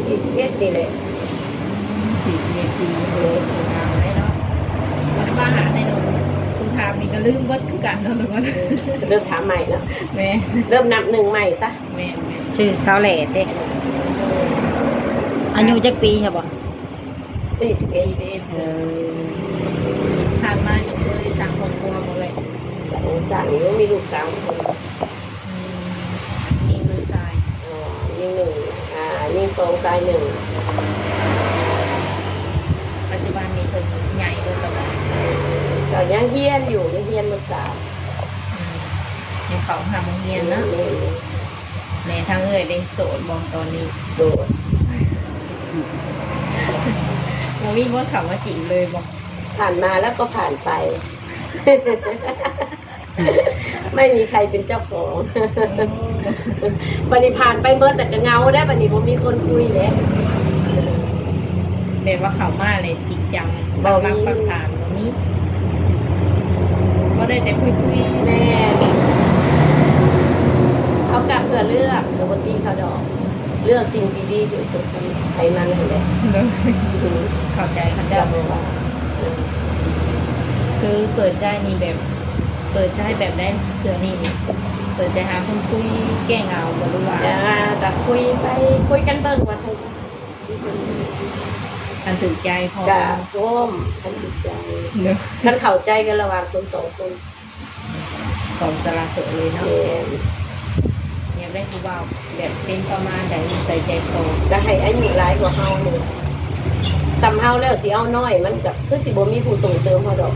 ສີ່ສິບເອັດນີ້ແຫຼະ ສີ່ສິບເອັດປີ ໂດຍ ງາມເລີຍເນາະ. ບໍ່ໄດ້ມາຫາແນ່ນອນ ຜູ້ຖາມນີ້ກໍລືມເບິດຄືກັນເນາະ ທຸກຄົນ ເລີ່ມຖາມໃໝ່ເນາະ ແມ່ນ ເລີ່ມນັບໜຶ່ງໃໝ່ຊະ ແມ່ນໆ ຊື່ສາວແຫຼເດ້. ອາຍຸຈັກປີຊະບໍ່? ສີ່ສິບເອັດ ເອີ ຜ່ານມານີ້ເຄີຍສ້າງຄອບຄົວບໍ່ເອີຍ? ໂອ້ ສ້າງຢູ່ ມີລູກສາມຄົນ. ອືມ ຍິງຫຼືຊາຍ? ອໍ ຍິງໜຶ່ງ ອ່າ ຍິງສອງ ຊາຍໜຶ່ງ. ປັດຈຸບັນນີ້ເພິ່ນໃຫຍ່ເບິດແລ້ວບໍ່? ກໍຍັງຮຽນຢູ່ ຍັງຮຽນ ໝົດສາມ ອືມ ຍັງເຂົ້າໂຮງຮຽນເນາະ. ແມ່ນໆ ແມ່ນ ທາງເອື້ອຍເດ້ ໂສດບໍ່ຕອນນີ້? ໂສດ. ບໍ່ມີຄົນເຂົ້າມາຈີບເລີຍບໍ່? ຜ່ານມາແລ້ວກໍຜ່ານໄປ ໄມ່ມີໃຄເປັນເຈົ້າຂອງ. ໂອ້ ບັດນີ້ຜ່ານໄປເບິດແລ້ວກໍເຫງົາແລ້ວ ບັດນີ້ບໍ່ມີຄົນຄຸຍແລ້ວ. ແບບວ່າເຂົ້າມາແລ້ວຈິງຈັງ ປັກຫຼັກປັກຖານບໍ່ມີ ບໍ່ໄດ້ແຕ່ຄຸຍໆ. ແມ່ນ ເຮົາກໍເພື່ອເລືອກ ກໍບໍ່ຕິເຂົາດອກ. ເລືອກສິ່ງທີ່ດີທີ່ສຸດໃຫ້ມັນຫັ້ນແຫຼະ. ໂດຍ ອືມ ເຂົ້າໃຈເຂົາເຈົ້າ. ຄືເປີດໃຈນີ້ແບບ ເປີດໃຈແບບໃດເທື່ອນີ້ນີ້? ເປີດໃຈຫາຄົນຄຸຍແກ້ເຫງົາບໍ່ ຫຼືວ່າ? ກໍຄຸຍໄປ ຄຸຍກັນເບິ່ງວ່າຊັ້ນຊະ. ຄັນຖືກໃຈພ້ອມ ກໍພ້ອມ ຄັນຖືກໃຈ. ໂດຍ ຄັນເຂົ້າໃຈກັນລະຫວ່າງຄົນສອງຄົນ. ຂອງສາລະໂສດເລີຍເນາະ. ແມ່ນ ຢາກໄດ້ຜູ້ບ່າວແບບເປັນປະມານໃດ ນິໄສໃຈຄໍ? ກໍໃຫ້ອາຍຸຫຼາຍກວ່າເຮົານີ້ ສ່ຳເຮົາແລ້ວຊິເອົານ້ອຍ ມັນກໍຄືຊິບໍ່ມີຜູ້ສົ່ງເສີມເຮົາດອກ.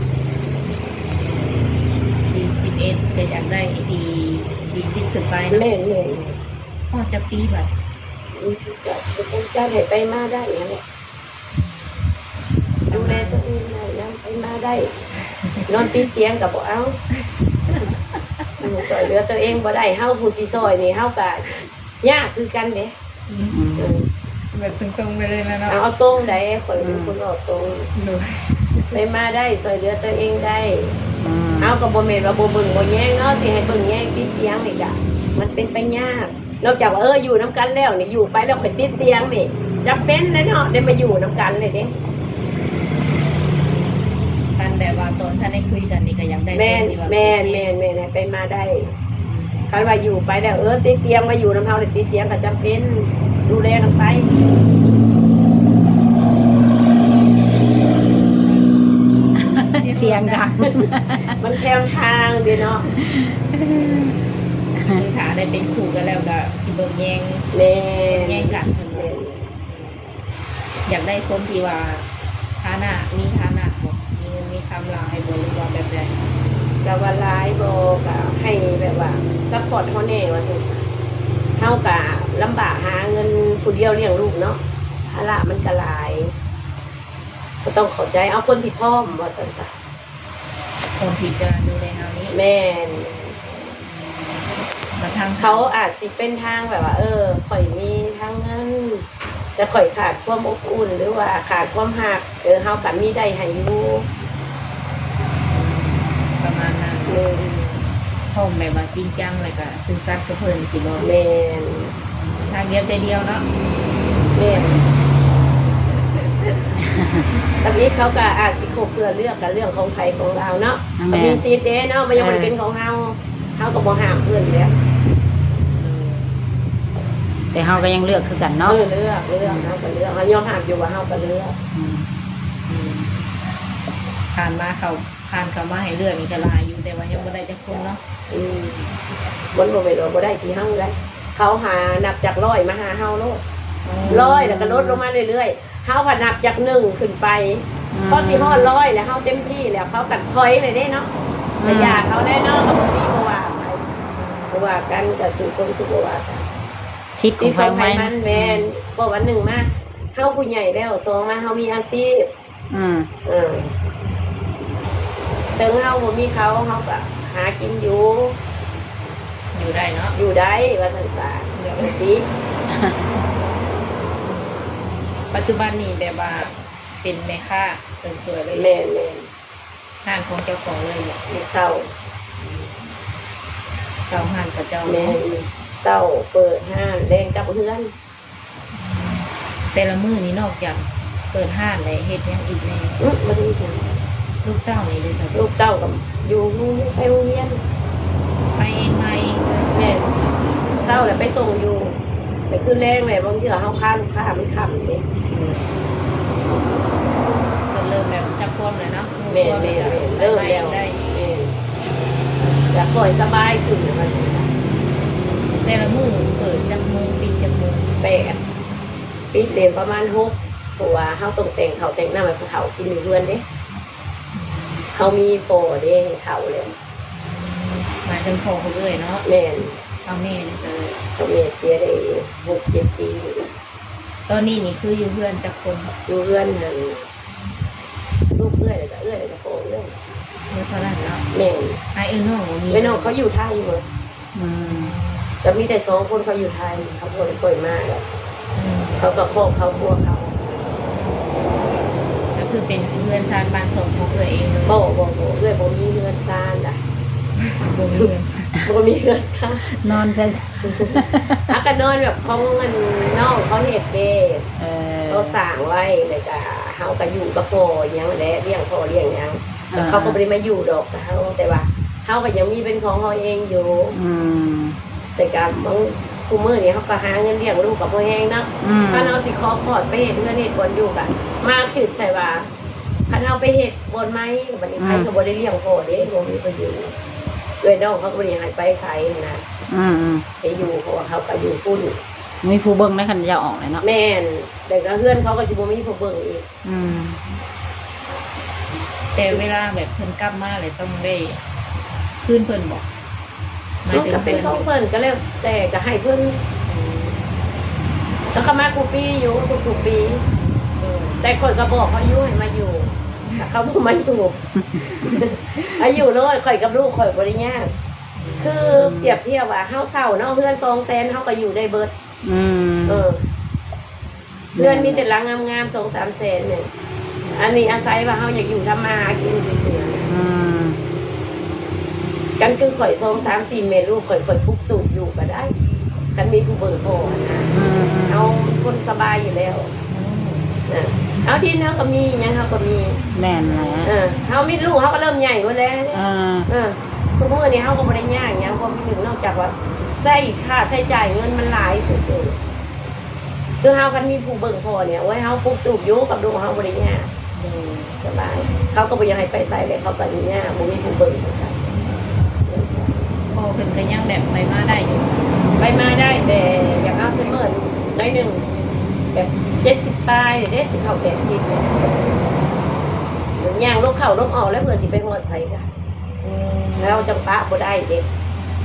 ສີ່ສິບເອັດ ກໍຢາກໄດ້ທີ່ສີ່ສິບຂຶ້ນໄປເນາະ. ແມ່ນໆ ຮອດຈັກປີບັດ? ອືມ ກໍເປັນການໃຫ້ໄປມາໄດ້ຫັ້ນແຫຼະ. ດູແລຕົວເອງໄດ້ນຳ ໄປມາໄດ້ ນອນຕິດຕຽງກໍບໍ່ເອົາ. ອືມ ຊ່ອຍເຫຼືອຕົວເອງບໍ່ໄດ້ ເຮົາຜູ້ຊິຊ່ອຍນີ້ ເຮົາກໍຍາກຄືກັນເດ້. ອືມ ເອີ ແບບຕົງໆໄປເລີຍແມ່ນເນາະ. ເອົາ ເອົາຕົງໃດ ຂ້ອຍເປັນຄົນເວົ້າຕົງ. ໂດຍ ໄປມາໄດ້ ຊ່ອຍເຫຼືອຕົວເອງໄດ້. ອືມ ເຮົາກໍບໍ່ແມ່ນວ່າບໍ່ເບິ່ງບໍ່ແຍງເນາະ ຊິໃຫ້ເບິ່ງແຍງຕິດຕຽງນີ້ກະ ມັນເປັນໄປຍາກ. ນອກຈາກວ່າ ເອີ ຢູ່ນຳກັນແລ້ວນີ້ ຢູ່ໄປແລ້ວຂ້ອຍຕິດຕຽງນີ້ ຈຳເປັນແຫຼະເນາະ ໄດ້ມາຢູ່ນຳກັນເລີຍເດ້. ຄັນແບບວ່າຕອນທັນໄດ້ຄຸຍກັນນີ້ ກໍຢາກໄດ້ຄົນທີ່ວ່າ ແມ່ນໆໆ ໃຫ້ໄປມາໄດ້. ຄັນວ່າຢູ່ໄປແລ້ວ ເອີ ຕິດຕຽງ ມາຢູ່ນຳເຮົາແລ້ວຕິດຕຽງ ກໍຈຳເປັນ ດູແລກັນໄປ. ສຽງດັງ ມັນແຄມທາງເດ້ເນາະ. ຄືຖ້າໄດ້ເປັນຄູ່ກັນແລ້ວກໍຊິເບິ່ງແຍງ ແມ່ນ ເບິ່ງແຍງກັນ. ແມ່ນ ຢາກໄດ້ຄົນທີ່ວ່າຖານະ ມີຖານະບໍ່? ມີເງິນມີຄຳຫຼາຍບໍ່ ຫຼືວ່າແບບໃດ? ແບບວ່າຫຼາຍບໍ່ ກໍໃຫ້ແບບວ່າຊັບພອດເຮົາແດ່ວ່າຊັ້ນຊະ. ເຮົາກໍລຳບາກຫາເງິນຜູ້ດຽວລ້ຽງລູກເນາະ ພາລະມັນກໍຫຼາຍ ກໍຕ້ອງເຂົ້າໃຈ ເອົາຄົນທີ່ພ້ອມວ່າຊັ້ນຊະ. ຄົນທີ່ຈະດູແລເຮົານີ້. ແມ່ນ. ມາທາງເຂົາອາດຊິເປັນທາງແບບວ່າ ເອີ ຂ້ອຍມີທາງເງິນ ແຕ່ຂ້ອຍຂາດຄວາມອົບອຸ່ນ ຫຼືວ່າຂາດຄວາມຮັກ ເອີ ເຮົາກໍມີໄດ້ໃຫ້ຢູ່ ປະມານນັ້ນ. ແມ່ນ. ພ້ອມແບບວ່າຈິງຈັງ ແລ້ວກໍຊື່ສັດກັບເພິ່ນ ຊິບໍ່? ແມ່ນ. ທາງດຽວໃຈດຽວເນາະ. ແມ່ນ. ທຳອິດເຂົາກໍອາດຊິຄົບເພື່ອເລືອກ ກໍເລື່ອງຂອງໃຜຂອງລາວເນາະ. ແມ່ນ. ກໍມີສິດເດ້ເນາະ ບໍ່ຍັງບໍ່ໄດ້ເປັນຂອງເຮົາ ເຮົາກໍບໍ່ຫ້າມເພິ່ນແຫຼະ. ແຕ່ເຮົາກໍຍັງເລືອກຄືກັນເນາະ. ເອີ ເລືອກ ເລືອກ ເຮົາກໍເລືອກ ເຮົາຍອມຮັບຢູ່ວ່າເຮົາກໍເລືອກ. ອືມ ອືມ ຜ່ານມາເຂົາ ຜ່ານເຂົ້າມາໃຫ້ເລືອກນີ້ກໍຫຼາຍຢູ່ ແຕ່ວ່າຍັງບໍ່ໄດ້ຈັກຄົນເນາະ. ອືມ ມັນບໍ່ແມ່ນວ່າບໍ່ໄດ້ທີ່ເຮົາໄດ໋ ເຂົາຫານັບຈາກຮ້ອຍມາຫາເຮົາໂລດ. ອໍ ຮ້ອຍແລ້ວກໍລົດລົງມາເລື້ອຍໆ ເຮົາກໍນັບຈາກໜຶ່ງຂຶ້ນໄປ. ອືມ ພໍຊິຮອດຮ້ອຍແລ້ວ ເຮົາເຕັມທີ່ແລ້ວ ເຂົາກໍຖອຍເລີຍເດ້ເນາະ. ອືມ ກໍຢ່າເຂົາແຫຼະເນາະ ກໍບໍ່ມີ ບໍ່ວ່າໃຜ ບໍ່ວ່າກັນ ກໍສູ່ຄົນສູ່ບໍ່ວ່າກັນ ສິດຂອງໃຜຂອງມັນ. ແມ່ນ. ອືມ ເພາະວ່າໜຶ່ງມາ ເຮົາຜູ້ໃຫຍ່ແລ້ວ ສອງມາ ເຮົາມີອາຊີບ. ອືມ ເອີ ເຖິງເຮົາບໍ່ມີເຂົາ ເຮົາກໍຫາກິນຢູ່ ຢູ່ໄດ້ເນາະ ຢູ່ໄດ້ວ່າຊັ້ນຊະ. ໂດຍ ຕິ ປັດຈຸບັນນີ້ແບບວ່າເປັນແມ່ຄ້າເສີມສວຍເລີຍ. ແມ່ນໆ ຮ້ານຂອງເຈົ້າຂອງເລີຍບໍ່? ເຊົ່າ ເຊົ່າຮ້ານເຂົາເຈົ້າ. ແມ່ນ ເຊົ່າເປີດຮ້ານ ແລງກັບເຮືອນ. ແຕ່ລະມື້ນີ້ນອກຈາກເປີດຮ້ານແລ້ວເຮັດຫຍັງອີກແດ່? ອື ບໍ່ໄດ້ເຮັດຫຍັງ. ລູກເຕົ້ານີ້ເດຊະ? ລູກເຕົ້າກໍຢູ່ໂຮງຮຽນ ໄປໂຮງຮຽນ. ໄປເອງມາເອງ? ແມ່ນ. ເຊົ້າແລ້ວໄປສົ່ງຢູ່ ແຕ່ຄືແລງແລ້ວ ບາງເທື່ອເຮົາຄາລູກຄ້າມັນຄ່ຳເດ້. ເອີ ກໍເລີ່ມແບບຈັບຄວາມແລ້ວເນາະ. ແມ່ນໆໆ ເລີ່ມແລ້ວ. ແມ່ນ. ຢາກຄ່ອຍສະບາຍຂຶ້ນວ່າຊັ້ນ. ແຕ່ລະມື້ເປີດຈັກໂມງ ປິດຈັກໂມງ? ແປດ. ປິດເລີຍປະມານຫົກ ເພາະວ່າເຮົາຕ້ອງແຕ່ງເຂົ້າແຕ່ງນ້ຳໃຫ້ຜູ້ເຖົ້າກິນຢູ່ເຮືອນເດ້. ເຮົາມີພໍ່ເດ້ເຖົ້າແລ້ວ. ໝາຍເຖິງພໍ່ຂອງເອື້ອຍເນາະ? ແມ່ນ. ເຖົ້າແມ່ເດຊະ? ເຖົ້າແມ່ເສຍໄດ້ຫົກເຈັດປີແລ້ວ. ຕອນນີ້ນີ້ຄືຢູ່ເຮືອນຈັກຄົນ? ຢູ່ເຮືອນຫັ້ນ ລູກເອື້ອຍ ແລ້ວກໍເອື້ອຍ ແລ້ວກໍພໍ່ເອື້ອຍ ເບິດເທົ່ານັ້ນເນາະ? ແມ່ນ. ອ້າຍເອື້ອຍນ້ອງບໍ່ມີ? ເອື້ອຍນ້ອງເຂົາຢູ່ໄທເບິດ. ອືມ. ກໍມີແຕ່ສອງຄົນເຂົາຢູ່ໄທ ເຂົາບໍ່ໄດ້ຄ່ອຍມາດອກ. ອືມ. ເຂົາກໍຄອບເຂົາຄົວເຂົາ. ກໍຄືເປັນເຮືອນຊານບ້ານຊ່ອງຂອງເອື້ອຍເອງເລີຍ? ບໍ່ ບໍ່ ບໍ່ ເອື້ອຍບໍ່ມີເຮືອນຊານດາ. ບໍ່ມີເຮືອນຊານ? ບໍ່ມີເຮືອນຊານ. ນອນໃສ? ເຮົາກໍນອນແບບຂອງອັນນ້ອງເຂົາເຮັດເດ້. ເອີ. ເຂົາສ້າງໄວ້ ແລ້ວກໍເຮົາກໍຢູ່ກັບພໍ່ຫຍັງແຫຼະ ລ້ຽງພໍ່ລ້ຽງຫຍັງ. ເອີ ເຂົາກໍບໍ່ໄດ້ມາຢູ່ດອກກັບເຮົາ ແຕ່ວ່າເຮົາກໍຍັງມີເປັນຂອງເຮົາເອງຢູ່. ອືມ. ແຕ່ກໍບາງ ຄູ່ມື້ນີ້ເຮົາກໍຫາເງິນລ້ຽງລູກກໍພໍແຮງເນາະ. ອືມ. ຄັນເຮົາຊິຂໍຄອດໄປເຮັດເຮືອນເຮັດບ່ອນຢູ່ ກໍມາຄິດໃສ່ວ່າ ຄັນເຮົາໄປເຮັດບ່ອນໃໝ່ ບັດນີ້ ອືມ ໃຜກໍບໍ່ໄດ້ລ້ຽງພໍ່ເດ້ ບໍ່ມີຜູ້ຢູ່. ເອື້ອຍນ້ອງເຂົາກໍບໍ່ໄດ້ໃຫ້ໄປໃສນະ. ອືມໆ. ໄປຢູ່ ເພາະວ່າເຂົາກໍຢູ່ພຸ້ນ ມີຜູ້ເບິ່ງໃນຄັນເຈົ້າອອກແຫຼະເນາະ. ແມ່ນ. ແຕ່ກໍເຮືອນເຂົາກໍຊິບໍ່ມີຜູ້ເບິ່ງອີກ. ອືມ. ແຕ່ເວລາແບບເພິ່ນກັບມາແລ້ວຕ້ອງໄດ້ຄືນເພິ່ນບໍ? ມັນກໍເປັນຂອງເພິ່ນ ກໍແລ້ວແຕ່ ກໍໃຫ້ເພິ່ນ. ອືມ. ແລ້ວກໍມາຄູ່ປີຢູ່ ທຸກໆປີ. ເອີ. ແຕ່ຂ້ອຍກໍບອກເຂົາຢູ່ໃຫ້ມາຢູ່ ຖ້າເຂົາບໍ່ມາຢູ່ ອາ ຢູ່ໂລດ ຂ້ອຍກັບລູກຂ້ອຍບໍ່ໄດ້ຍາກ. ອືມ. ຄືປຽບທຽບວ່າເຮົາເຊົ່າເນາະ ເຮືອນສອງແສນເຮົາກໍຢູ່ໄດ້ເບິດ. ອືມ. ເອີ. ເຮືອນມີແຕ່ຫຼັງງາມໆ ສອງສາມແສນນີ້ ອັນນີ້ອາໄສວ່າເຮົາຢາກຢູ່ທຳມາຫາກິນຊື່ໆ. ອືມ. ຄັນຄືຂ້ອຍສອງສາມສີ່ແມ່ລູກ ຂ້ອຍ ຂ້ອຍປຸກຕູບຢູ່ກໍໄດ້ ຄັນມີຜູ້ເບິ່ງພໍ່ຫັ້ນນະ. ອືມໆ. ເຮົາຄົນສະບາຍຢູ່ແລ້ວ. ອືມ. ນະ ເຮົາດິນເຮົາກໍມີ ຫຍັງເຮົາກໍມີ. ແມ່ນແຫຼະ. ເອີ ເຮົາມີລູກເຮົາກໍເລີ່ມໃຫຍ່ໝົດແລ້ວ. ເອີ. ເອີ ທຸກມື້ນີ້ເຮົາກໍບໍ່ໄດ້ຍາກຫຍັງ ເພາະມີ ນອກຈາກວ່າໃຊ້ຄ່າໃຊ້ຈ່າຍເງິນມັນຫຼາຍຊື່ໆ. ຄືເຮົາຄັນມີຜູ້ເບິ່ງພໍ່ນີ້ ໂອ້ຍ ເຮົາປຸກຕູບຢູ່ກັບລູກເຮົາບໍ່ໄດ້ຍາກ. ໂດຍ. ສະບາຍ. ເຂົາກໍບໍ່ຢາກໃຫ້ໄປໃສເລີຍ ເຂົາກໍຍາກ ບໍ່ມີຜູ້ເບິ່ງຄືກັນ. ພໍ່ເພິ່ນກໍຍັງແບບໄປມາໄດ້ຢູ່? ໄປມາໄດ້ ແຕ່ຢາກອັລໄຊເມີໜ້ອຍໜຶ່ງ ແບບເຈັດສິບປາຍເດ້ ຊິເຂົ້າແປດສິບແລ້ວ ຍ່າງລົບເຂົ້າລົບອອກແລ້ວ ເພື່ອຊິໄປຮອດໃສກະ ອືມ ລາວຈັ່ງປະບໍ່ໄດ້ເດ້.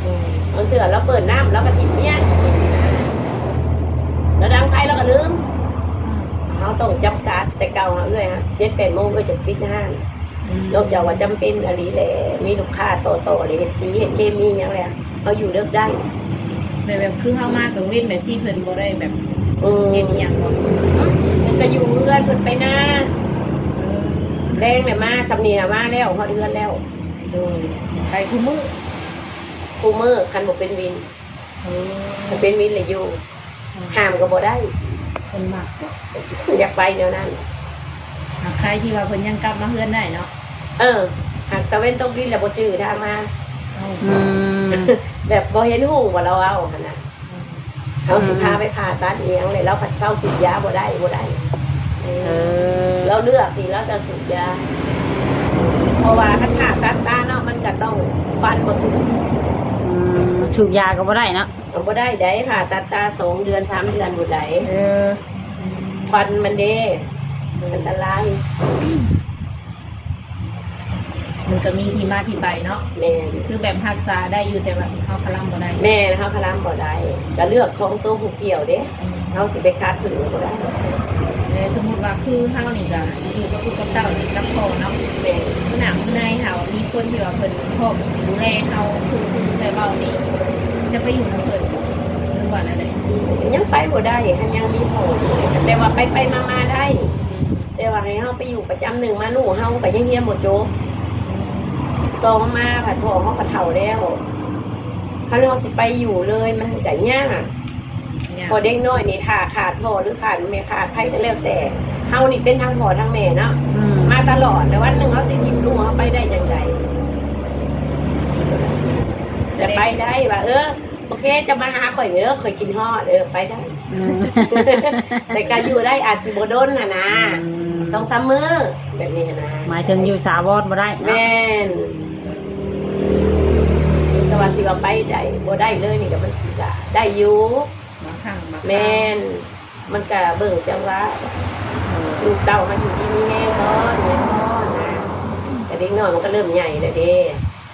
ອືມ. ບາງເທື່ອລາວເປີດນ້ຳ ລາວກໍຖິ້ມເມຍ ລາວດັງໄຟລາວກໍລືມ. ອືມ. ເຮົາຕ້ອງຈຳກັດ. ແຕ່ເກົ່າຫາເອື້ອຍຫາ ເຈັດແປດໂມງເອື້ອຍຈະປິດຮ້ານ. ອືມ. ນອກຈາກວ່າຈຳເປັນອີ່ຫຼີແຫຼະ ມີລູກຄ້າຕໍ່ໆ ເຮັດສີເຮັດເຄມີຫຍັງແຫຼະ ເຮົາຢູ່ເດິກໄດ້. ແບບ ແບບຄືເຮົາມາກາງເວັນແບບທີ່ເພິ່ນບໍ່ໄດ້ແບບ ອືມ ເຮັດອີ່ຫຍັງບໍ່? ເພິ່ນກໍຢູ່ເຮືອນ ເພິ່ນໄປນາ. ເອີ. ແລງແລ້ວມາ ສ່ຳນີ້ນະມາແລ້ວ ຮອດເຮືອນແລ້ວ. ໂດຍ. ໄປຄູ່ມື້? ຄູ່ມື້ ຄັນບໍ່ເປັນວິນ. ເອີ. ຄັນເປັນວິນລະຢູ່. ອືມ. ຫ້າມກໍບໍ່ໄດ້. ເພິ່ນມັກບໍ່? ຢາກໄປແນວນັ້ນ. ຫາກໃຄທີ່ວ່າເພິ່ນຍັງກັບມາເຮືອນໄດ້ເນາະ. ເອີ. ຫາກຕາເວັນຕົກດິນລະບໍ່ຈື່ທາງມາ. ເອົ້າ. ອືມ. ແບບບໍ່ເຫັນຫຸ່ງວ່າລາວເວົ້າຫັ້ນນະ. ເຮົາຊິພາໄປຜ່າຕັດອີ່ຫຍັງແລ້ວ ລາວພັດເຊົາສູບຢາບໍ່ໄດ້ ບໍ່ໄດ້. ເອີ ລາວເລືອກທີ່ລາວຈະສູບຢາ ເພາະວ່າຄັນຜ່າຕັດຕາເນາະ ມັນກະຕ້ອງຟັນບໍ່ຖືກ. ອືມ ສູບຢາກໍບໍ່ໄດ້ເນາະ? ກໍບໍ່ໄດ້ໃດ໋ ຜ່າຕັດຕາສອງເດືອນ ສາມເດືອນພຸ້ນໃດ໋. ເອີ ຟັນມັນເດ້ ອັນຕະລາຍ. ມັນກໍມີທີ່ມາທີ່ໄປເນາະ. ແມ່ນ. ຄືແບບຮັກສາໄດ້ຢູ່ ແຕ່ວ່າເຮົາຄະລຳບໍ່ໄດ້. ແມ່ນ ເຮົາຄະລຳບໍ່ໄດ້ ກໍເລື່ອງຂອງໂຕຜູ້ກ່ຽວເດ້. ອືມ. ເຮົາຊິໄປຂັດຂືນກໍບໍ່ໄດ້. ແລະ ສົມມຸດວ່າຄືເຮົານີ້ກໍຢູ່ກັບລູກກັບເຕົ້ານີ້ກັບພໍ່ເນາະ. ແມ່ນ. ຜູ້ໜ້າຜູ້ໃນຖ້າວ່າມີຄົນທີ່ວ່າເພິ່ນພ້ອມດູແລເຮົາ ຄື ຄືເອື້ອຍເວົ້ານີ້ ຈະໄປຢູ່ນຳເພິ່ນ ຫຼືວ່າແນວໃດ? ຍັງໄປບໍ່ໄດ້ ຄັນຍັງມີພໍ່ຢູ່ ແຕ່ວ່າໄປໆມາໆໄດ້. ແຕ່ວ່າໃຫ້ເຮົາໄປຢູ່ປະຈຳ ໜຶ່ງມາລູກເຮົາກໍຍັງຮຽນບໍ່ຈົບ, ສອງມາພັດພໍ່ເຮົາກໍເຖົ້າແລ້ວ, ຄັນເຮົາຊິໄປຢູ່ເລີຍມັນກໍຍາກ. ຍ ພໍເດັກນ້ອຍນີ້ຖ້າຂາດພໍ່ ຫຼືຂາດແມ່ ຂາດໃຜກໍແລ້ວແຕ່ ເຮົານີ້ເປັນທັງພໍ່ທັງແມ່ເນາະ ອືມ ມາຕະຫຼອດ ແລ້ວວັນໜຶ່ງເຮົາຊິຖິ້ມລູກເຮົາໄປໄດ້ຈັ່ງໃດ? ແຕ່ໄປໄດ້ວ່າ ເອີ ໂອເຄ ຈະມາຫາຂ້ອຍເດີ ຂ້ອຍຄິດຮອດ ເອີ ໄປໄດ້ ອືມ ແຕ່ກໍຢູ່ໄດ້ອາດຊິບໍ່ດົນຫັ້ນນະ ອືມ ສອງສາມມື້ແບບນີ້ຫັ້ນນະ ໝາຍເຖິງຢູ່ຖາວອນບໍ່ໄດ້ເນາະ ແມ່ນ ແຕ່ວ່າຊິວ່າໄປໄດ້ ບໍ່ໄດ້ເລີຍນີ້ກໍມັນກໍໄດ້ຢູ່ ບາງຄັ້ງບາງຄາວ ແມ່ນ ມັນກະເບິ່ງຈັງຫວະ ເອີ ລູກເຕົ້າເຮົາຢູ່ດີມີແຮງບໍ່ ແມ່ນບໍ່ນະ ແຕ່ເດັກນ້ອຍມັນກະເລີ່ມໃຫຍ່ແລ້ວເດ້.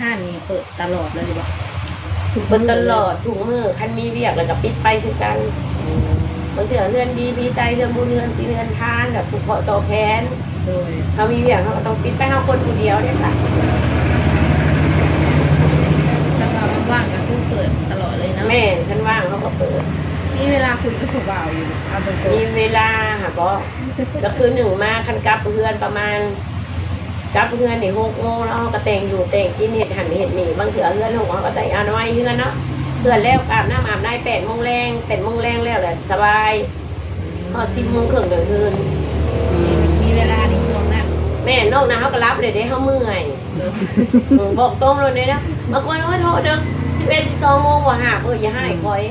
ຮ້ານນີ້ເປີດຕະຫຼອດເລີຍບໍ່? ເປີດຕະຫຼອດທຸກມື້ ຄັນມີວຽກແລ້ວກະປິດໄປຄືກັນ. ອືມ ບາງເທື່ອເຮືອນດີມີໃຈ ເຮືອນບຸນ ເຮືອນສິນ ເຮືອນທານ ແບບຜູກເຄາະຕໍ່ແຂນ ໂດຍ ເຮົາມີວຽກເຮົາກໍຕ້ອງປິດໄປ ເຮົາຄົນຜູ້ດຽວເດ້ຊະ. ຄັນວ່າວ່າງໆກໍຄືເປີດຕະຫຼອດເລີຍເນາະ? ແມ່ນ ຄັນວ່າງເຮົາກໍເປີດ. ມີເວລາຄຸຍກັບຜູ້ບ່າວຢູ່ບໍ່? ເອົາຕົງໆ ມີເວລາຫາບໍ່? ກໍຄືໜຶ່ງມາ ຄັນກັບເຮືອນປະມານ ກັບເຮືອນນີ້ຫົກໂມງເນາະ ເຮົາກໍແຕ່ງຢູ່ແຕ່ງກິນ ເຮັດຫັ້ນເຮັດນີ້ ບາງເທື່ອເຮືອນຫົກ ເຮົາກໍໄດ້ອານາໄມເຮືອນເນາະ ເຮືອນແລ້ວອາບນ້ຳອາບໃນ ແປດໂມງແລງ ແປດໂມງແລງແລ້ວແຫຼະ ສະບາຍ. ຮອດສິບໂມງເຄິ່ງກາງຄືນ ອືມ ມີເວລາໃນຊ່ວງນັ້ນ. ແມ່ນ ນອກນັ້ນເຮົາກໍຫຼັບເລີຍເດ້ ເຮົາເມື່ອຍ. ເອີ ບອກຕົງໂລດເດ້ນະ ບາງຄົນ ໂອ້ຍ ໂທເດີກ ສິບເອັດ ສິບສອງໂມງບໍ່ຮັບ ເອີ ຢ່າຮ້າຍຂ້ອຍ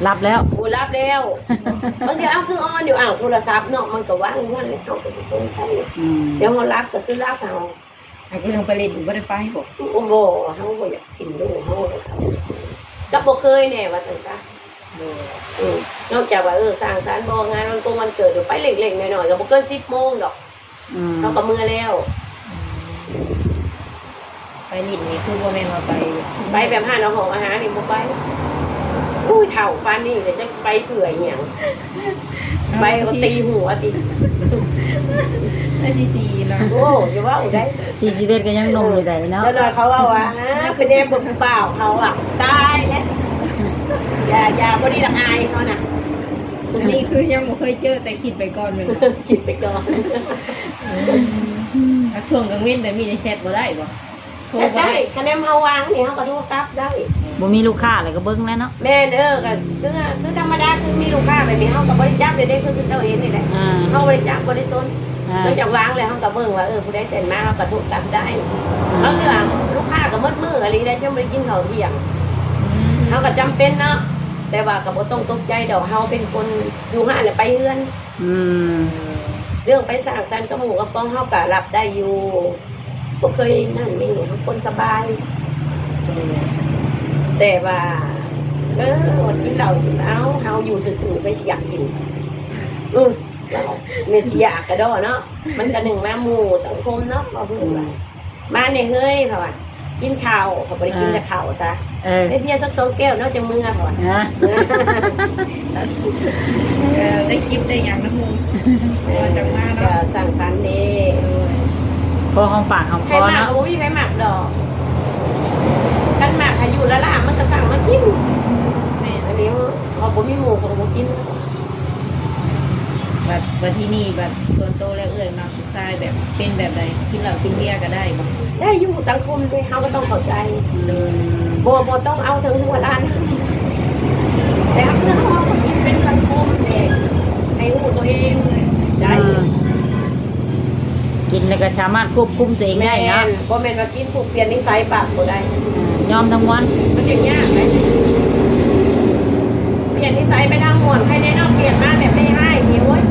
ຫຼັບແລ້ວ ໂອ້ ຫຼັບແລ້ວ. ບາງເທື່ອ ເອົ້າ ຄືອ່ອນຢູ່ ອ້າວ ໂທລະສັບເນາະ ມັນກໍວາງຢູ່ຫັ້ນແຫຼະ ເຮົາກໍຊິສົນໃຈ ອືມ ດຽວເຮົາຫຼັບກໍຄືຫຼັບເຮົາ. ຫາກເລື່ອງໄປຫຼິ້ນບໍ່ໄດ້ໄປບໍ່? ໂອ້ ບໍ່ ເຮົາບໍ່ຢາກຖິ້ມລູກເຮົາ ກໍບໍ່ເຄີຍແນ່ວ່າຊັ້ນຊະ. ໂດຍ ອືມ ນອກຈາກວ່າ ເອີ ສັງສັນບໍ່ ງານວັນກົງວັນເກີດ ໄປເລັກໆນ້ອຍໆ ກໍບໍ່ເກີນສິບໂມງດອກ ອືມ ເຮົາກໍເມືອແລ້ວ. ອືມ ໄປຫຼິ້ນນີ້ຄືບໍ່ແມ່ນວ່າໄປ ໄປແບບຮ້ານອາຫອງອາຫານນີ້ບໍ່ໄປ. ໂອ້ຍ ເຖົ້າປານນີ້ແລ້ວ ຈັກຊິໄປເພື່ອອີ່ຫຍັງ? ໄປກໍຕີຫົວຕິ ໄປຊິຕີລະ. ໂອ້ ຢ່າເວົ້າໄດ໋ ສີ່ສິບເອັດກໍຍັງໜຸ່ມຢູ່ໃດ໋ເນາະ. ເອີ ເຈົ້າໜ້ອຍເຂົາເວົ້າວ່າ ອ້າ ໄປແນມເບິ່ງຜູ້ບ່າວເຂົາອະ ຕາຍແລ້ວ. ຢ່າ ຢ່າ ບໍ່ດີດອກອາຍເຂົານະ. ອັນນີ້ຄືຍັງບໍ່ເຄີຍເຈີ ແຕ່ຄິດໄປກ່ອນແມ່ນບໍ່? ຄິດໄປກ່ອນ. ອືມ ແລ້ວຊ່ວງກາງເວັນແບບນີ້ໄດ້ແຊັດບໍ່ໄດ້ບໍ່? ໂທບໍ່ໄດ້ ແຊັດໄດ້ ຄັນແນມເຮົາວ່າງນີ້ ເຮົາກໍໂທກັບໄດ້. ບໍ່ມີລູກຄ້າແລ້ວກໍເບິ່ງແລ້ວເນາະ. ແມ່ນ ເອີ ກໍຄື ຄືທຳມະດາ ຄືມີລູກຄ້າແບບນີ້ ເຮົາກໍບໍ່ໄດ້ຈັບເດ້ ຄືຊຸມເຈົ້າເຫັນນີ້ແຫຼະ. ອ່າ ເຮົາບໍ່ໄດ້ຈັບ ບໍ່ໄດ້ສົນ. ອ່າ ນອກຈາກວ່າງແລ້ວ ເຮົາກໍເບິ່ງວ່າ ເອີ ຜູ້ໃດແຊັດມາ ເຮົາກໍໂທກັບໄດ້. ອືມ ບາງເທື່ອລູກຄ້າກໍໝົດມື້ອີ່ຫຼີໄດ໋ ຈົນບໍ່ໄດ້ກິນເຂົ້າທ່ຽງ. ອືມ ເຮົາກໍຈຳເປັນເນາະ ແຕ່ວ່າກໍບໍ່ຕ້ອງຕົກໃຈດອກ ເຮົາເປັນຄົນຢູ່ຮ້ານແລ້ວໄປເຮືອນ. ອືມ ເລື່ອງໄປສັງສັນກັບໝູ່ກັບກອງ ເຮົາກໍຮັບໄດ້ຢູ່ ບໍ່ເຄີຍນັ້ນເດ້ ເຮົາຄົນສະບາຍ. ເອີ ແຕ່ວ່າ ເອີ ກິນເຫຼົ້າ ເອົ້າ ເຮົາຢູ່ຊື່ໆ ໃຜຊິຢາກກິນ? ອື ແມ່ນຊິຢາກກະດໍເນາະ ມັນກະໜຶ່ງມາໝູ່ສັງຄົມເນາະ ເວົ້າເຖິງວ່າ ອືມ ມາແນ່ເຮີ້ຍ ເຂົາວ່າ ກິນເຂົ້າ ເຂົາບໍ່ໄດ້ກິນແຕ່ເຂົ້າຊະ ເອີ ໄດ້ເບຍສັກສອງແກ້ວເນາະ ຈັ່ງເມືອ ເຂົາວ່າ ອ່າ ເອີ ໄດ້ຈິບໄດ້ຫຍັງນຳໝູ່ ເອີ ຈັ່ງມາເນາະ ກໍສັງສັນເດ້ ພໍຫອມປາກຫອມຄໍເນາະ ໃຜມັກກໍບໍ່ມີໃຜມັກດອກ ຄັນມັກໃຫ້ຢູ່ລ້າໆ ມັນກໍສັ່ງມາກິນ ແມ່ນ ອັນນີ້ເຮົາບໍ່ມີໝູ່ ເຂົາກໍບໍ່ກິນ. ບັດ ບັດທີນີ້ ບັດສ່ວນໂຕແລ້ວ ເອື້ອຍມັກຜູ້ຊາຍແບບ ເປັນແບບໃດ? ກິນເຫຼົ້າກິນເບຍກໍໄດ້ບໍ່? ໄດ້ຢູ່ ສັງຄົມເດ້ ເຮົາກໍຕ້ອງເຂົ້າໃຈ ອືມ ບໍ່ ບໍ່ຕ້ອງເອົາເຖິງຫົວລ້ານ ແຕ່ເຮົາ ເຮົາກໍກິນເປັນສັງຄົມເດ້ ໃຫ້ຮູ້ຕົວເອງໄດ້ ອືມ ກິນແລ້ວກໍສາມາດຄວບຄຸມຕົວເອງໄດ້ເນາະ ແມ່ນ ບໍ່ແມ່ນວ່າກິນປຸບປ່ຽນນິໄສປາບບໍ່ໄດ້ ອືມ ຍອມທັງມວນ ມັນຍັງຍາກເດ້ ປ່ຽນນິໄສໄປທາງມ່ວນ ໃຄແນ່ເນາະ ປ່ຽນມາແບບເລຮ້າຍນີ້ ໂອ້ຍ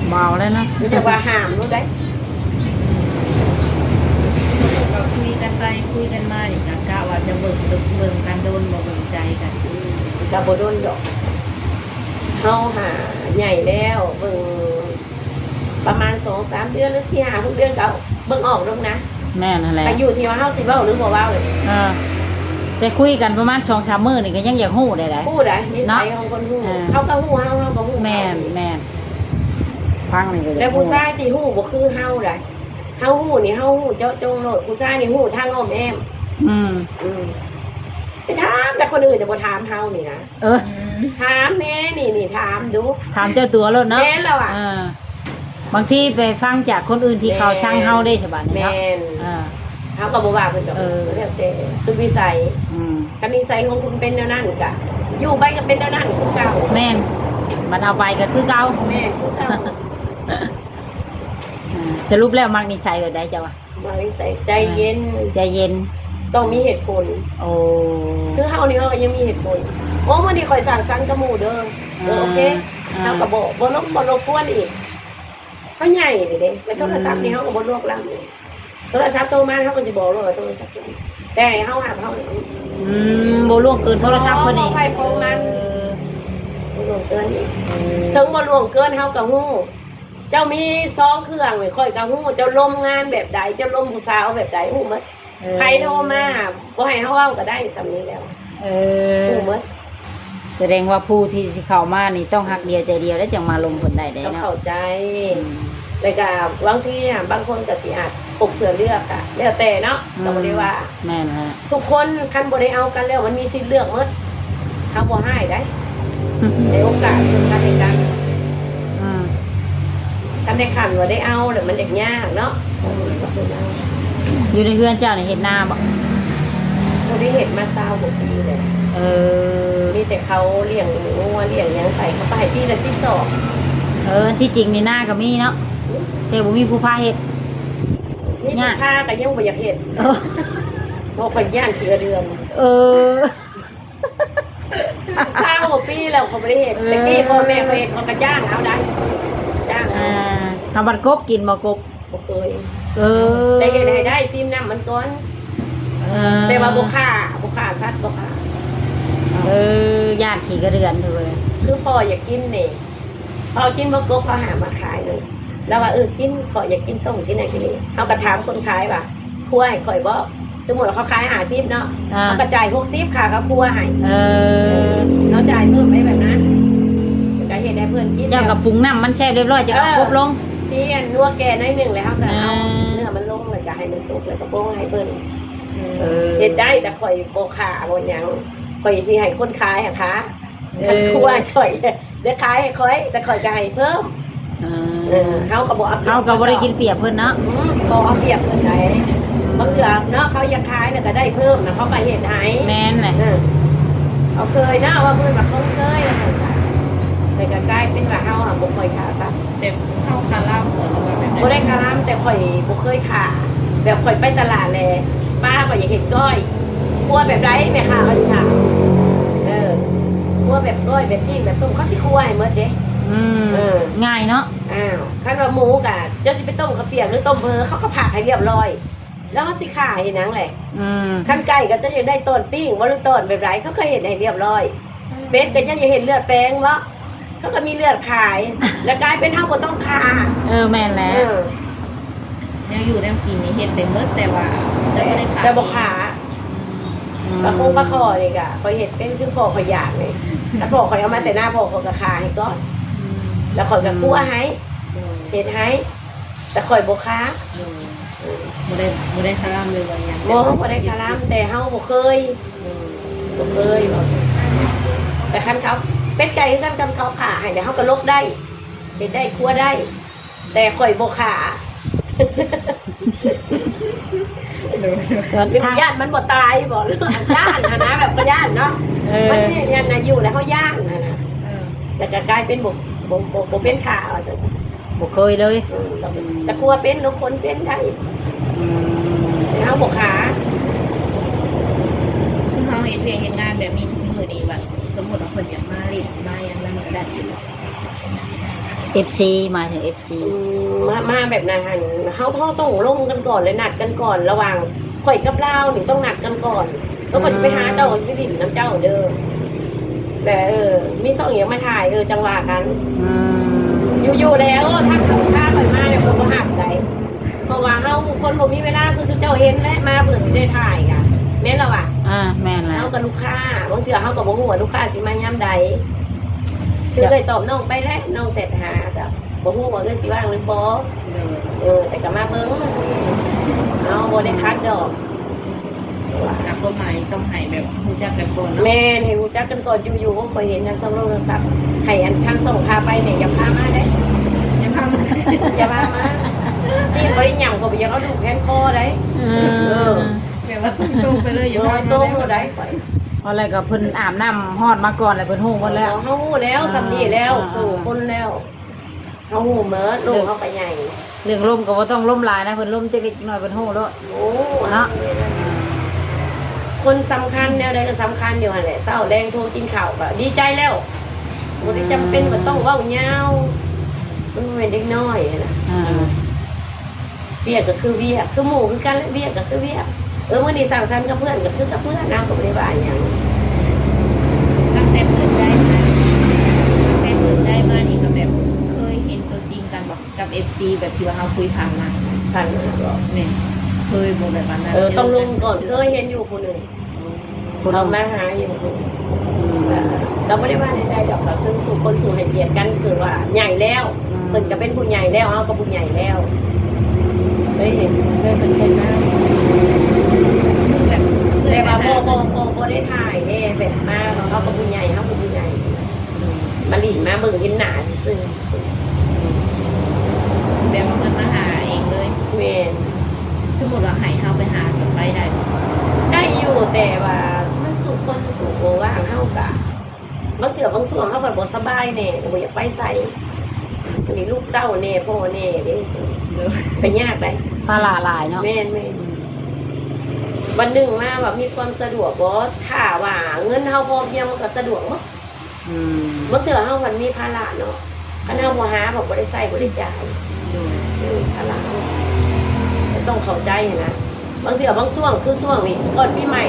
ເມົາແລ້ວເນາະ ມີແຕ່ວ່າຫ້າມໂລດໄດ໋ ກໍຄຸຍກັນໄປຄຸຍກັນມານີ້ ກະ ກະວ່າຈະເບິ່ງ ເບິ່ງກັນດົນບໍ່ ເບິ່ງໃຈກັນ ອືມ ກະບໍ່ດົນດອກ ເຮົາຫາໃຫຍ່ແລ້ວ ເບິ່ງ ປະມານສອງສາມເດືອນ ຫຼື ສີ່ຫ້າຫົກເດືອນກໍເບິ່ງອອກດອກນະ ແມ່ນຫັ້ນແຫຼະ ກໍຢູ່ທີ່ວ່າເຮົາຊິເວົ້າ ຫຼື ບໍ່ເວົ້າ ເອີ ແຕ່ຄຸຍກັນປະມານສອງສາມມື້ນີ້ກໍຍັງຢາກຮູ້ໄດ້ ຮູ້ໄດ໋ ນິໄສຂອງຄົນຮູ້ ເອີ ເຂົາກໍຮູ້ເຮົາ ເຮົາກໍຮູ້ ແມ່ນ ເຂົາ ແມ່ນ ຟັງນີ້ກໍຢາກຮູ້ ແຕ່ຜູ້ຊາຍທີ່ຮູ້ບໍ່ຄືເຮົາໄດ໋ ເຮົາຮູ້ນີ້ ເຮົາຮູ້ເຈາະຈົງໂລດ ຜູ້ຊາຍນີ້ຮູ້ທາງອ້ອມແອ້ມ ອືມ ອືມ ໄປຖາມແຕ່ຄົນອື່ນ ແຕ່ບໍ່ຖາມເຮົານີ້ນະ ເອີ ອືມ ຖາມແນ່ ນີ້ ນີ້ ຖາມດູ ຖາມເຈົ້າຕົວໂລດເນາະ ແມ່ນແລ້ວອະ ເອີ ບາງທີໄປຟັງຈາກຄົນອື່ນທີ່ເຂົາ ແມ່ນ ຊັງເຮົາເດ້ ສະບາດນີ້ເນາະ ແມ່ນ ເອີ ເຮົາກໍບໍ່ວ່າເພິ່ນດອກ ເອີ ແລ້ວແຕ່ສຸດວິໄສ. ອືມ ຄັນນິໄສຂອງຄຸນເປັນແນວນັ້ນ ກະຢູ່ໄປກໍເປັນແນວນັ້ນຄືເກົ່າ. ແມ່ນ ບັດເອົາໄປກໍຄືເກົ່າ. ແມ່ນ ຄືເກົ່າ. ອາ ສະຫຼຸບແລ້ວມັກນິໄສແບບໃດເຈົ້າວ່າ? ມັກນິໄສໃຈເຢັນ ໃຈເຢັນ ຕ້ອງມີເຫດຜົນ. ໂອ້ ຄືເຮົານີ້ ເຮົາກໍຍັງມີເຫດຜົນ. ໂອ້ ມື້ນີ້ຂ້ອຍສ້າງສັນກັບໝູ່ເດີ. ເອີ ອາ ໂອເຄ ອາ ເຮົາກໍບໍ່ ບໍ່ລົບ ບໍ່ລົບກວນອີກ. ເຮົາໃຫຍ່ແລ້ວເດ້ ແລ້ວໂທລະສັບນີ້ ອືມ ເຮົາກໍບໍ່ລວກລ້ຳ. ໂທລະສັບໂທມາ ເຮົາກໍຊິບອກໂລດວ່າໂທລະສັບໂທມາ ແຕ່ໃຫ້ເຮົາຮັບ ເຮົາ ອືມ ບໍ່ລ່ວງເກີນໂທລະສັບເພິ່ນນີ້ ຂອງໃຜຂອງມັນ. ເອີ ບໍ່ລ່ວງເກີນອີກ. ເອີ ເຖິງບໍ່ລ່ວງເກີນ ເຮົາກໍຮູ້ ເຈົ້າມີສອງເຄື່ອງນີ້ ຂ້ອຍກໍຮູ້ ເຈົ້າລົມງານແບບໃດ ເຈົ້າລົມຜູ້ສາວແບບໃດ ຮູ້ໝົດ. ເອີ ໃຜໂທມາ ບໍ່ໃຫ້ເຮົາເວົ້າກໍໄດ້ ສ່ຳນີ້ແລ້ວ. ເອີ ຮູ້ໝົດ. ສະແດງວ່າຜູ້ທີ່ຊິເຂົ້າມານີ້ ຕ້ອງຮັກດຽວໃຈດຽວ ແລ້ວຈັ່ງມາລົມເພິ່ນໄດ້ເດ້ເນາະ. ຕ້ອງເຂົ້າໃຈ. ອືມ ແລ້ວກະບາງທີອະ ບາງຄົນກໍຊິອາດຄົບເພື່ອເລືອກ ກະແລ້ວແຕ່ເນາະ. ອືມ ກໍບໍ່ໄດ້ວ່າ. ແມ່ນແຫຼະ. ທຸກຄົນຄັນບໍ່ໄດ້ເອົາກັນແລ້ວ ມັນມີສິດເລືອກໝົດ. ເຮົາບໍ່ຮ້າຍໃດ ໃຫ້ໂອກາດເຊິ່ງກັນແລະກັນ. ອືມ ຄັນໄດ້ຄັນວ່າໄດ້ເອົາແລ້ວ ມັນຢາກຍາກເນາະ. ເອີ ຢູ່ໃນເຮືອນເຈົ້ານີ້ເຮັດນາບໍ່? ບໍ່ໄດ້ເຮັດມາຊາວກວ່າປີແລ້ວ. ເອີ ມີແຕ່ເຂົາລ້ຽງງົວລ້ຽງຫຍັງໃສ່ ເຂົາກໍໃຫ້ປີລະສິບສອງ. ເອີ ທີ່ຈິງນີ້ນາກໍມີເນາະ ອືມ ແຕ່ບໍ່ມີຜູ້ພາເຮັດ. ມີຜູ້ພາກໍຍັງບໍ່ຢາກເຮັດ. ເອີ ເພາະຂ້ອຍຢ້ານຂີ້ກະເດືອນ. ເອີ ຊາວກວ່າປີແລ້ວຂ້ອຍບໍ່ໄດ້ເຮັດ. ເອີ ແຕ່ກີ້ພໍ່ແມ່ຂ້ອຍເຮັດ ເຂົາກໍຈ້າງເຮົາໄດ້ ຈ້າງເຮົາ. ອ່າ ເຮົາບັດກົບກິນບໍ່ ກົບ? ບໍ່ເຄີຍ. ເອີ ແຕ່ເຮັດໃຫ້ໄດ້ ຊີມນ້ຳມັນກ່ອນ. ເອີ ແຕ່ວ່າບໍ່ຂ້າ ບໍ່ຂ້າສັດ ບໍ່ຂ້າ. ເອີ ຢ້ານຂີ້ກະເດືອນເດີ້. ຄືພໍ່ຢາກກິນນີ້ ພໍ່ກິນບໍ່ກົບ ເຂົາຫາມາຂາຍເລີຍ. ລາວວ່າ ເອີ ກິນ ຂ້ອຍຢາກກິນຕົ້ມ ກິນຫຍັງກິນນີ້. ເຮົາກໍຖາມຄົນຂາຍວ່າ ຄົວໃຫ້ຂ້ອຍບໍ່? ສົມມຸດວ່າເຂົາຂາຍຫ້າສິບເນາະ ອ່າ ເຮົາກໍຈ່າຍຫົກສິບຄ່າເຂົ້າຄົວໃຫ້. ເອີ ເຮົາຈ່າຍເພີ່ມໄປແບບນັ້ນ ແລ້ວກໍເຮັດໃຫ້ເພິ່ນກິນ. ເຈົ້າກໍປຸງນ້ຳມັນແຊບຮຽບຮ້ອຍ ເຈົ້າກໍເອົາ ເອີ ຄົບລົງ ຊີ້ອັນນົວແກ່ໜ້ອຍໜຶ່ງ ແລ້ວເຮົາກໍເອົາ ອ່າ ເນື້ອມັນລົງ ແລ້ວກໍໃຫ້ມັນສຸກ ແລ້ວກໍປົງໃຫ້ເພິ່ນ. ເອີ ເຮັດໄດ້ ແຕ່ຂ້ອຍບໍ່ຂ້າບໍ່ຫຍັງ ຂ້ອຍຊິໃຫ້ຄົນຂາຍຫັ້ນຄ່າ. ເອີ ຄັນຄົວໃຫ້ຂ້ອຍ ໄດ້ຂາຍໃຫ້ຂ້ອຍ ແຕ່ຂ້ອຍກໍໃຫ້ເພີ່ມ. ອ່າ ເອີ ເຮົາກໍບໍ່ເອົາປຽບ ເຮົາກໍບໍ່ໄດ້ກິນປຽບເພິ່ນເນາະ. ອືມ ບໍ່ເອົາປຽບເພິ່ນໃດ. ບາງເທື່ອເນາະ ເຂົາຢາກຂາຍແລ້ວກໍໄດ້ເພີ່ມນະ ເຂົາກໍເຮັດໃຫ້. ແມ່ນແຫຼະ. ເອີ ເຮົາເຄີຍເນາະ ວ່າເພິ່ນວ່າຄົນເຄີຍວ່າຊັ້ນຊະ ແຕ່ກໍກາຍເປັນວ່າເຮົາຫາບໍ່ຄ່ອຍຂາຍຊ້ຳ. ແຕ່ເຮົາຄາລຳບໍ່ ຫຼືວ່າແບບໃດ? ບໍ່ໄດ້ຄາລຳ ແຕ່ຂ້ອຍບໍ່ເຄີຍຂາຍ. ແບບຂ້ອຍໄປຕະຫຼາດແຫຼະ ປ້າ ຂ້ອຍຢາກເຮັດກ້ອຍ ຄົວແບບໃດແມ່ຄ້າເຂົາຊິຖາມ. ເອີ ຄົວແບບກ້ອຍ ແບບປີ້ງ ແບບຕົ້ມ ເຂົາຊິຄົວໃຫ້ໝົດເດ້. ອືມ ເອີ ງ່າຍເນາະ. ອ້າວ ຄັນວ່າໝູກະ ເຈົ້າຊິໄປຕົ້ມເຂົ້າປຽກ ຫຼືຕົ້ມເຜີ ເຂົາກໍພາກໃຫ້ຮຽບຮ້ອຍ ແລ້ວເຮົາຊິຂ້າເຮັດຫຍັງແຫຼະ? ອືມ ຄັນໄກ່ກໍເຈົ້າຢາກໄດ້ຕອນປີ້ງບໍ່ ຫຼືຕອນແບບໃດ ເຂົາກໍເຮັດໃຫ້ຮຽບຮ້ອຍ. ອືມ ເປັດກໍເຈົ້າຢາກເຮັດເລືອດແປງບໍ່ ເຂົາກໍມີເລືອດຂາຍ ແລ້ວກາຍເປັນເຮົາບໍ່ຕ້ອງຂ້າ. ເອີ ແມ່ນແຫຼະ. ເອີ ແນວຢູ່ແນວກິນນີ້ເຮັດເປັນເບິດ ແຕ່ວ່າຈະບໍ່ໄດ້ຂາຍ ແຕ່ບໍ່ຂ້າ. ອືມ ປາຄົງປາຄໍ່ນີ້ກະຂ້ອຍເຮັດເປັນ ຄືພໍ່ຂ້ອຍຢາກນີ້ ຖ້າພໍ່ຂ້ອຍເອົາມາແຕ່ນາ ພໍ່ຂ້ອຍກໍຂ້າໃຫ້ກ່ອນ. ອືມ ແລ້ວຂ້ອຍກໍຄົວໃຫ້ ເຮັດໃຫ້ ແຕ່ຂ້ອຍບໍ່ຄ້າ. ໂດຍ ເອີ ບໍ່ໄດ້ ບໍ່ໄດ້ຄາລຳເລີຍວ່າຫຍັງ. ບໍ່ ບໍ່ໄດ້ຄາລຳ ແຕ່ເຮົາບໍ່ເຄີຍ. ໂດຍ ບໍ່ເຄີຍ. ແຕ່ຄັນເຂົາເປັນໄກ່ຄືກັນ ຄັນເຂົາຂ້າໃຫ້ ແລ້ວເຮົາກໍຫຼົບໄດ້ ເຮັດໄດ້ ຄົວໄດ້ ແຕ່ຂ້ອຍບໍ່ຂ້າ. ໂດຍ ໂດຍ ຫຼືຢ້ານມັນບໍ່ຕາຍບໍ່ ຫຼືຢ້ານຫັ້ນນະ ແບບກໍຢ້ານເນາະ. ເອີ ມັນເຮັດຫຍັງນະ ຢູ່ແລ້ວເຮົາຢ້ານຫັ້ນນະ. ເອີ ແລ້ວກໍກາຍເປັນບໍ່ ບໍ່ ບໍ່ ບໍ່ເປັນຂ້າວ່າຊັ້ນ. ບໍ່ເຄີຍເລີຍ. ອືມ ແຕ່ຄົວເປັນ ທຸກຄົນເປັນໄດ້. ອືມ ແຕ່ເຮົາບໍ່ຂ້າ. ຄືເຮົາເຮັດວຽກເຮັດງານແບບນີ້ທຸກມື້ນີ້ ວ່າສົມມຸດວ່າເພິ່ນຢາກມາຫຼິ້ນມາຫຍັງນຳກໍໄດ້ຢູ່ບໍ່? ເອັຟຊີ ໝາຍເຖິງເອັຟຊີ. ອືມ ມາ ມາແບບນັ້ນຫັ້ນ ເຮົາ ເຮົາຕ້ອງລົມກັນກ່ອນ ແລະ ນັດກັນກ່ອນ ລະຫວ່າງຂ້ອຍກັບລາວນີ້ຕ້ອງນັດກັນກ່ອນ. ເອີ ຂ້ອຍຊິໄປຫາເຈົ້າ ຂ້ອຍຊິໄປຫຼິ້ນນຳເຈົ້າເດີ ແລະ ເອີ ມີຊ່ອງຫຍັງມາຖ່າຍ ເອີ ຈັ່ງວ່າກັນ. ອືມ ຢູ່ໆແລ້ວ ໂອ້ ທັກຊ່ອງພາຂ້ອຍມາແລ້ວ ຂ້ອຍບໍ່ຮັບໃດ ເພາະວ່າເຮົາຄົນບໍ່ມີເວລາ ຄືຊຸມເຈົ້າເຫັນແຫຼະ ມາເພື່ອຊິໄດ້ຖ່າຍກະ ແມ່ນລະຫວາ? ອ່າ ແມ່ນແຫຼະ. ເຮົາກັບລູກຄ້າ ບາງເທື່ອເຮົາກໍບໍ່ຮູ້ວ່າລູກຄ້າຊິມາຍາມໃດ. ຄືເອື້ອຍຕອບນ້ອງໄປແຫຼະ ນ້ອງແຊັດຫາ ກໍບໍ່ຮູ້ວ່າເອື້ອຍຊິວ່າງຫຼືບໍ່. ໂດຍ ເອີ ແຕ່ກໍມາເບິ່ງ ເຮົາບໍ່ໄດ້ຂັດດອກ. ແຕ່ວ່າຄວາມໝາຍຕ້ອງໃຫ້ແບບຮູ້ຈັກກັນກ່ອນເນາະ. ແມ່ນ ໃຫ້ຮູ້ຈັກກັນກ່ອນ. ຢູ່ໆ ຂ້ອຍເຫັນທາງໂທລະສັບ ໃຫ້ອັນທາງຊ່ອງພາໄປນີ້ ຢ່າພາມາເດ້ ຢ່າພາມາ ຢ່າພາມາ. ຊີ້ນບໍ່ໄດ້ຫຍັງ ຂ້ອຍບໍ່ຢາກເອົາລູກແຂນຄໍໄດ໋. ເອີ ເອີ ແບບວ່າຕົງໆໄປເລີຍ ຢ່າ ໂດຍ ຖາມ ຕົງໂລດໄດ໋ຂ້ອຍ. ເພາະແລ້ວກໍເພິ່ນອາບນ້ຳຮ້ອນມາກ່ອນ ແລ້ວເພິ່ນຮູ້ໝົດແລ້ວ. ເຮົາຮູ້ແລ້ວ ອ່າ ສ່ຳນີ້ແລ້ວ ອ່າ ເຖິງຄົນແລ້ວ ເຮົາຮູ້ໝົດ ລູກເຮົາກໍໃຫຍ່. ເລື່ອງລົມກໍບໍ່ຕ້ອງລົມຫຼາຍນະ ເພິ່ນລົມຈັກເລັກຈັກນ້ອຍເພິ່ນຮູ້ໂລດ. ໂອ້ ເນາະ ຄົນສຳຄັນແນວໃດກໍສຳຄັນຢູ່ຫັ້ນແຫຼະ ເຊົ້າແລງໂທກິນເຂົ້າກໍດີໃຈແລ້ວ ບໍ່ໄດ້ຈຳເປັນວ່າຕ້ອງເວົ້າຍາວ ມັນບໍ່ແມ່ນເດັກນ້ອຍຫັ້ນນະ. ອ່າ ວຽກກໍຄືວຽກ ຄືໝູ່ຄືກັນແຫຼະ ວຽກກໍຄືວຽກ. ເອີ ມື້ນີ້ສັງສັນກັບເພື່ອນກໍຄືກັບເພື່ອນ ເຮົາກໍບໍ່ໄດ້ວ່າຫຍັງ. ຕັ້ງແຕ່ເປີດໃຈມາ ຕັ້ງແຕ່ເປີດໃຈມານີ້ກໍແບບເຄີຍເຫັນຕົວຈິງກັນບໍ່ ກັບເອັຟຊີ ແບບທີ່ວ່າເຮົາຄຸຍຜ່ານມາ? ຜ່ານມາບໍ? ແມ່ນ ເຄີຍບໍ່ແບບວ່ານັ້ນ? ເອີ ຕ້ອງລົມກ່ອນ ເຄີຍເຫັນຢູ່ຜູ້ໜຶ່ງ ເຂົາມາຫາຢູ່ ອືມ ກໍບໍ່ໄດ້ວ່າໃດໆດອກ ກໍຄືສູ່ຄົນສູ່ໃຫ້ກຽດກັນ ຄືວ່າໃຫຍ່ແລ້ວ ອືມ ເພິ່ນກໍເປັນຜູ້ໃຫຍ່ແລ້ວ ເຮົາກໍຜູ້ໃຫຍ່ແລ້ວ ເຄີຍເຫັນ ເຄີຍ ເພິ່ນເຄີຍມາ ແບບ ແຕ່ວ່າບໍ່ ບໍ່ ບໍ່ ບໍ່ໄດ້ຖ່າຍເດ້ ແບບມາ ເຮົາກໍຜູ້ໃຫຍ່ ເຮົາກໍຜູ້ໃຫຍ່ ມາຫຼິ້ນມາເບິ່ງເຫັນໜ້າຊື່ໆ. ແບບວ່າເພິ່ນມາຫາເອງເລີຍ? ແມ່ນ. ສົມມຸດວ່າໃຫ້ເຮົາໄປຫາ ກໍໄປໄດ້ບໍ່? ໄດ້ຢູ່ ແຕ່ວ່າມັນສູ່ຄົນສູ່ບໍ່ວ່າງ ເຮົາກະ ບາງເທື່ອບາງຊ່ວງເຮົາກໍບໍ່ສະບາຍແດ່ ກໍບໍ່ຢາກໄປໃສ ອັນນີ້ລູກເຕົ້າແດ່ ພໍ່ແດ່ເດ້ ໂດຍ ກໍຍາກໄດ໋ ພາລະຫຼາຍເນາະ. ແມ່ນໆ. ອືມ ວັນໜຶ່ງມາວ່າມີຄວາມສະດວກບໍ່? ຖ້າວ່າເງິນເຮົາພໍພຽງ ມັນກໍສະດວກເນາະ. ອືມ ບາງເທື່ອເຮົາມັນມີພາລະເນາະ ຄັນເຮົາບໍ່ຫາ ເຮົາບໍ່ໄດ້ໃຊ້ ບໍ່ໄດ້ຈ່າຍ ໂດຍ ເອີ ພາລະເຮົາ ກໍຕ້ອງເຂົ້າໃຈຫັ້ນນະ. ບາງເທື່ອບາງຊ່ວງ ຄືຊ່ວງນີ້ ກ່ອນປີໃໝ່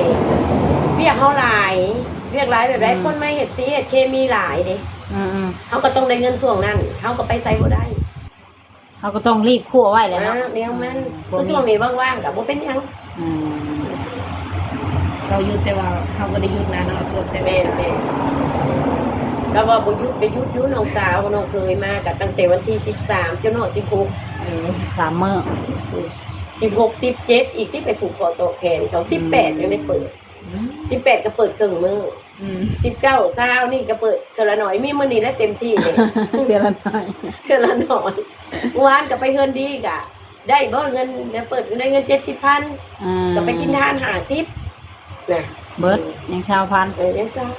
ວຽກເຮົາຫຼາຍ ວຽກຫຼາຍແບບໃດ ອືມ ຄົນມາເຮັດສີເຮັດເຄມີຫຼາຍເດ້ ອືມໆ ເຮົາກໍຕ້ອງໄດ້ເງິນຊ່ວງນັ້ນ ເຮົາກໍໄປໃສບໍ່ໄດ້. ເຮົາກໍຕ້ອງລີບຄົວໄວ້ແຫຼະເນາະ ອ່າ ແນວມັນ ອືມ ຄືຊ່ວງນີ້ວ່າງໆກໍບໍ່ເປັນຫຍັງ ອືມ ເຂົາຢຸດ ແຕ່ວ່າເຮົາບໍ່ໄດ້ຢຸດນະເນາະ ຊ່ວງແຕ່ ແມ່ນໆ ກໍວ່າບໍ່ຢຸດ ໄປຢຸດຢູ່ ນ້ອງສາວນ້ອງເຂີຍມາກໍຕັ້ງແຕ່ວັນທີສິບສາມຈົນຮອດສິບຫົກ ເອີ ສາມມື້ ອືມ ສິບຫົກ ສິບເຈັດ ອີກຕິ ໄປຜູກຄໍຕໍ່ແຂນເຂົາ ອືມ ສິບແປດ ຍັງໄດ້ເປີດ ອືມ ສິບແປດ ກໍເປີດເຄິ່ງມື້ ອືມ ສິບເກົ້າ ຊາວ ນີ້ກໍເປີດເທື່ອລະໜ້ອຍ ມີມື້ນີ້ແຫຼະເຕັມທີ່ເດ້ ເທື່ອລະໜ້ອຍ ເທື່ອລະໜ້ອຍ. ເມື່ອວານກໍໄປເຮືອນດີກະ ໄດ້ບໍ່ເງິນ ໄດ້ເປີດ ໄດ້ເງິນເຈັດສິບພັນ ອ່າ ກໍໄປກິນທານຫ້າສິບນະ ເບິດ ຍັງຊາວພັນ ເອີ ຍັງຊາວ.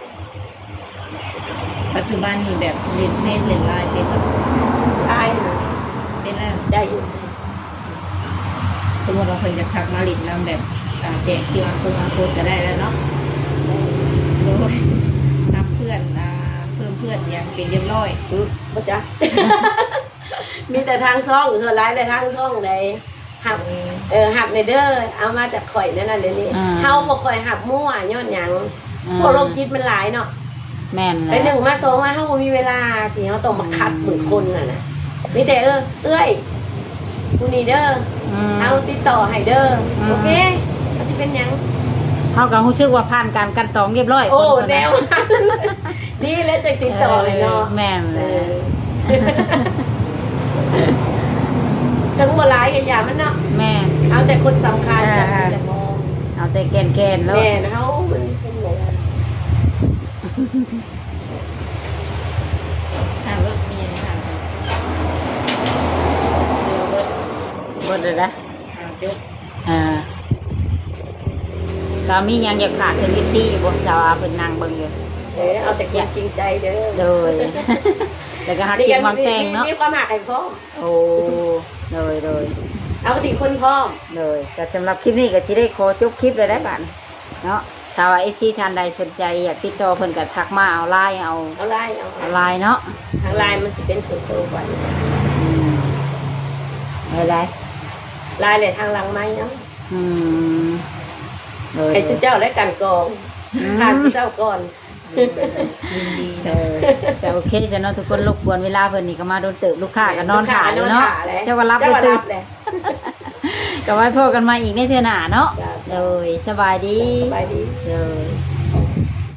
ປັດຈຸບັນນີ້ແບບຫຼິ້ນເຟສຫຼິ້ນໄລນ໌ເປັນບໍ່? ໄລນ໌ ເປັນແລ້ວ ໄດ້ຢູ່. ສົມມຸດວ່າເພິ່ນຢາກທັກມາຫຼິ້ນນຳແບບ ອ່າ ແຈກຄິວອາໂຄດ ອາໂຄດກໍໄດ້ແລ້ວເນາະ ໂດຍ ຮັບເພື່ອນ ອ່າ ເພີ່ມເພື່ອນຫຍັງເປັນຮຽບຮ້ອຍ ອືມ ບໍ່ຈັກ ມີແຕ່ທາງຊ່ອງ ສ່ວນຫຼາຍແຕ່ທາງຊ່ອງໃດ ຮັບ ອືມ ເອີ ຮັບແດ່ເດີ ເອົາມາຈາກຂ້ອຍແນວນັ້ນແນວນີ້ ອ່າ ເຮົາບໍ່ຄ່ອຍຮັບມົ້ວ ຍ້ອນຫຍັງ ອ່າ ພວກໂລກຈິດມັນຫຼາຍເນາະ ແມ່ນແຫຼະ ໄປໜຶ່ງມາສອງມາ ເຮົາບໍ່ມີເວລາທີ່ເຮົາຕ້ອງມາຄັດ ອືມ ເບິ່ງຄົນຫັ້ນນະ ມີແຕ່ ເອີ ເອື້ອຍ ຜູ້ນີ້ເດີ ອືມ ເຮົາຕິດຕໍ່ໃຫ້ເດີ ອືມ ໂອເຄ ມັນຊິເປັນຫຍັງ ເຮົາກໍຮູ້ສຶກວ່າຜ່ານການກັ່ນຕອງຮຽບຮ້ອຍ ໂອ້ ຄົນຄົນນັ້ນ ແນວ ນີ້ແຫຼະຈັ່ງຕິດຕໍ່ໃຫ້ເນາະ ເອີ ແມ່ນແຫຼະ ເອີ ເຖິງບໍ່ຫຼາຍກໍຢ່າມັນເນາະ ແມ່ນ ເອົາແຕ່ຄົນສຳຄັນ ເອີ ຈຳເປັນຈະມອງ ເອົາແຕ່ແກ່ນໆໂລດ ແມ່ນ ເຮົາມັນເປັນແບບ ຖາມເບິ່ງ ມີຫຍັງຖາມເບິ່ງ ເບິດແລ້ວນະ ອ່າ ຈົບ ອ່າ ກໍມີຫຍັງຢາກຝາກເຖິງເອັຟຊີຢູ່ບໍ່? ສາວອາເພິ່ນນັ່ງເບິ່ງຢູ່ ເອີ ເອົາແຕ່ຄວາມຈິງໃຈເດີ ໂດຍ ແລ້ວກໍຮັກຈິງຫວັງແຕ່ງເນາະ ມີຄວາມຮັກໃຫ້ພ້ອມ ໂອ້ ໂດຍ ໂດຍ ເອົາທີ່ຄົນພ້ອມ ໂດຍ ກໍສຳລັບຄລິບນີ້ກໍຊິໄດ້ຂໍຈົບຄລິບແລ້ວໄດ໋ບາດນີ້ເນາະ ຖ້າວ່າເອັຟຊີທ່ານໃດສົນໃຈຢາກຕິດຕໍ່ເພິ່ນກໍທັກມາເອົາໄລນ໌ ເອົາ ເອົາໄລນ໌ ເອົາ ເອົາໄລນ໌ເນາະ ທາງໄລນ໌ມັນຊິເປັນສ່ວນຕົວກວ່າ ອືມ ໄດ້ ໄລນ໌ແຫຼະທາງຫຼັງໄມເອົາ ອືມ ໂດຍ ໃຫ້ຊຸມເຈົ້າແລະກັນກອງ ອືມ ຜ່ານຊຸມເຈົ້າກ່ອນ ຍິນດີ ເອີ ເນາະ ກໍໂອເຄຊັ້ນເນາະ ທຸກຄົນ ລົບກວນເວລາເພິ່ນນີ້ກໍມາດົນເຕີບ ລູກຄ້າກໍນອນຖ້າຢູ່ເນາະ ເຈົ້າກໍຫຼັບໄປຕື່ນ ກໍໄວ້ພໍ້ກັນໃໝ່ອີກໃນເທື່ອໜ້າເນາະ ໂດຍ ສະບາຍດີ ສະບາຍດີ ໂດຍ.